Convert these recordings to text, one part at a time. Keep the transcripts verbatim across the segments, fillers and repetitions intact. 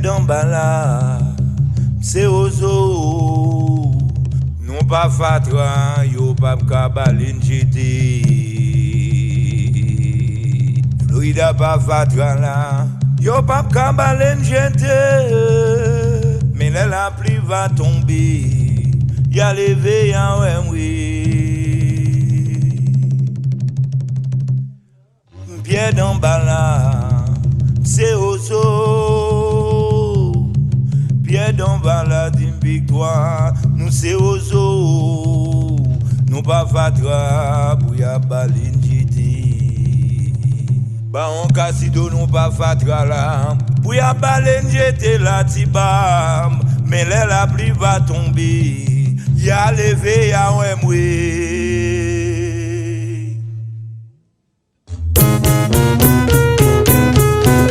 Danbala, m se wozo. Nou pa fatra, yo p ap ka bale n jete. Florida pa fatra la, yo p ap ka bale n jete. Men lè lapli va tonbe, y a leve, y a wè m wi. M Pyè Danbala, m se wozo. Pyè Danbala di m viktwa, nou se wozo. Nou pa fatra pou y ap bale n jete. Bawon Kasido, nou pa fatra la, pou y ap bale n jete la ti bab. Men lè lapli va tonbe, y a leve, y a wè m wi.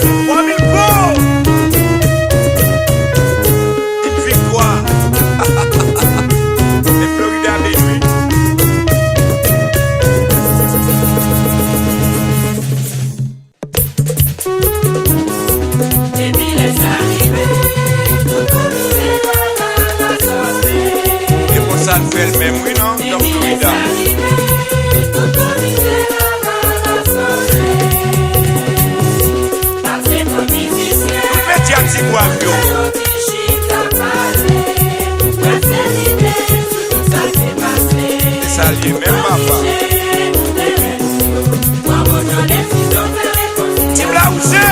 Twa mil goud! Vin viktwa! Se Florida, baby! Depi lè sa rive, tout komite la, la, la, la, sòse. E konsa l fè l menm, wi, non? Nan Florida. Tout medya ti gwav yo. Se sa l ye menm, papa. Ti Blauze!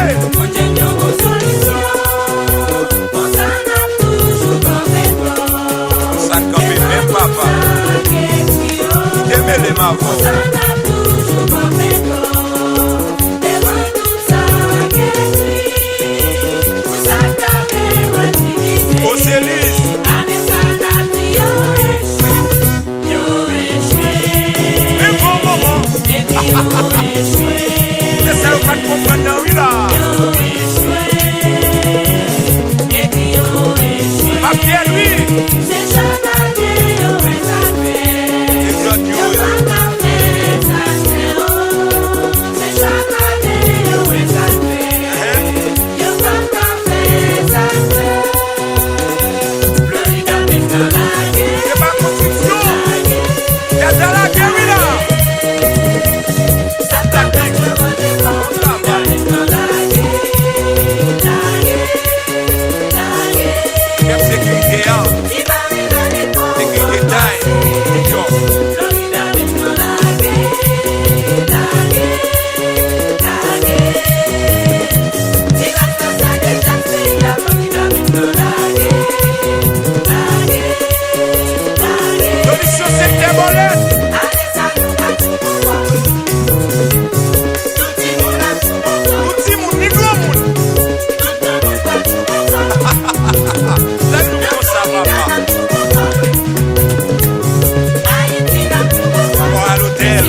Konsa n kanpe menm, papa. Demele m avè w. Oseliz. Men bon moman. Se sa yo pa t konprann nan wi la. Papye lwi. Se zòt yo ye. Ehn. Se pa konstriksyon. Gaz la lage wi la. Chèf sekirite a. Sekirite tay. Yo. Solisyon sektè bòlèt. Tout timoun, ni granmoun. Sa nou konsa, papa. Mò a lotèl.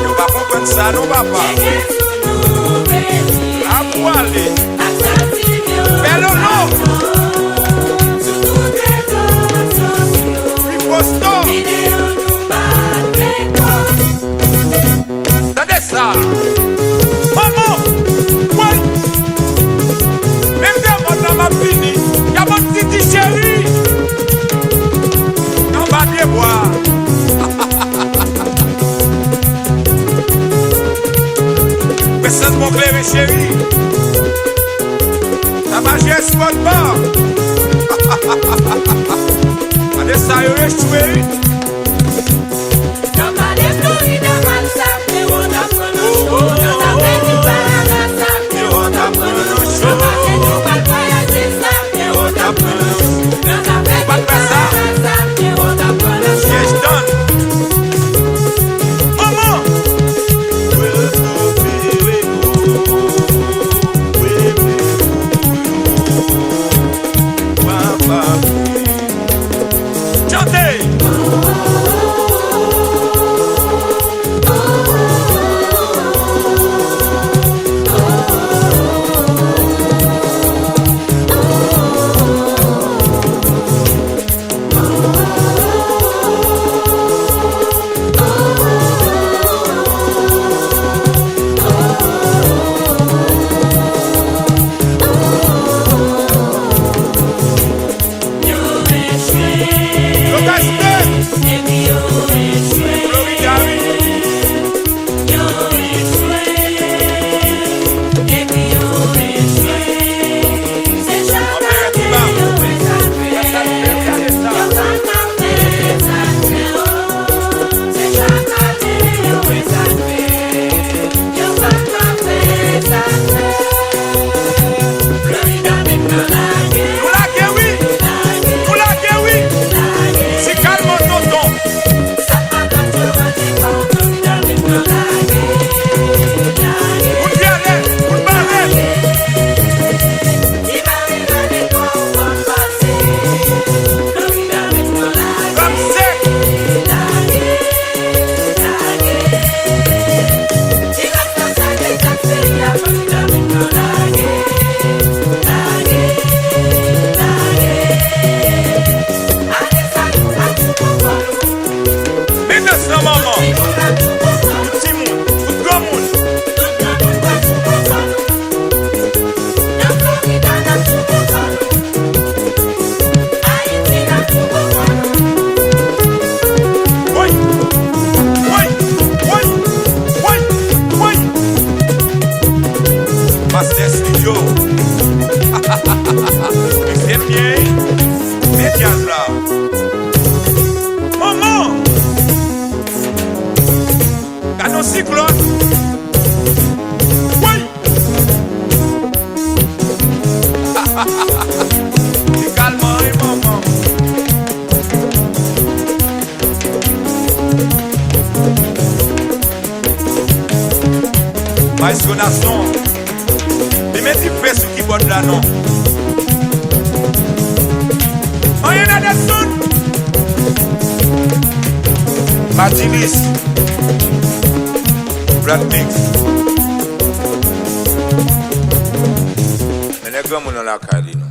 Yo pa konprann sa non, papa. Ap pwale. Bèl ono. Pi fò stò. Tande sa. Manman. Woy. Menm devan nan m ap vini. Y ap yon titi cheri. Anba pye bwa. Presans bon kleren cheri. Sa mache espòt pa. Gade sa yo echwe wi. Chante! Maestro Nasyon. Li met dife sou kibòd la non. Anyen nan Deptune. Matilis. Brad Mix. Men nèg granmoun nan lakay li non.